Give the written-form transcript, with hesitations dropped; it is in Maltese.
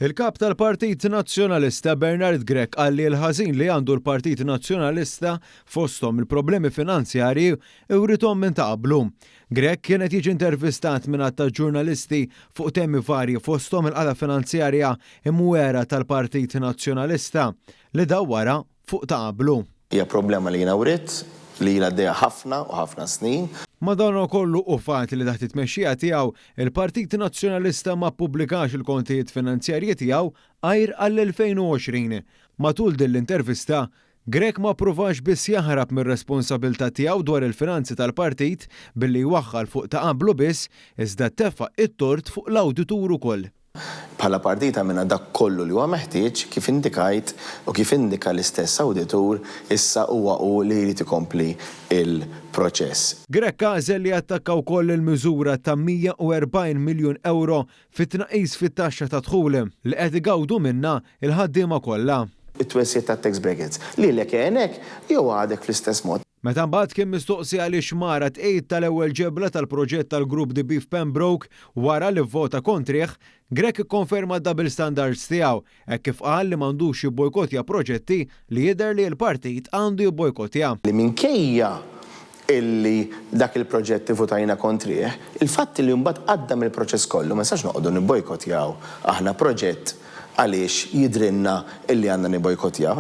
Il-Kap tal-Partit Nazzjonalista Bernard Grech qal li l-ħażin li għandu l-Partit Nazzjonalista fosthom il-problemi finanzjarji writhom minn ta' qablu. Grech kien qed jiġi intervistat minn għadd ta' ġurnalisti fuq temi varji fosthom il-qagħda finanzjarja imwiegħra tal-Partit Nazzjonalista li dawwarha fuq ta' qablu. Hija problema li jiena writt, li ilha għaddejja ħafna u ħafna snin. Madankollu hu fatt li taħt it-tmexxija tiegħu, il-Partit Nazzjonalista ma ppubblikax il-kontijiet finanzjarji tiegħu għajr għall-2020. Matul din l-intervista, Grech ma ppruvax biss jaħrab mir-responsabilità tiegħu dwar il-finanzi tal-partit billi jwaħħal fuq ta' qablu biss, iżda tefa' t-tort fuq l-awditur ukoll. Bħala partit għamilna dak kollu li huwa meħtieġ, kif indikajt u kif indika l-istess awditur, issa huwa hu li jrid ikompli l-proċess. Grech għażel li jattakka wkoll il-miżura ta' 140 miljun ewro fit-tnaqqis fit-taxxa tad-dħul li qed igawdu minnha l-ħaddiema kollha. It-twessiegħ tat-tax brackets. Lilek għenek jew għadek fl-istess mod? Meta mbagħad kien mistoqsi għaliex mar għat-tqegħid tal-ewwel ġebla tal-proġett tal-Grupp DB f'Pembroke wara li vvota kontrih, Grech ikkonferma d-double standards tiegħu hekk kif qal li m'għandux jibbojkottja proġetti li jidher li l-partit għandu jibbojkottja. Li minkejja illi dak il-proġett ivvutajna kontrih, il-fatt illi mbagħad għadda mill-proċess kollu ma nistax noqogħdu nibbojkottjaw aħna proġett għaliex jidhrilna illi għandna nibbojkottjaw.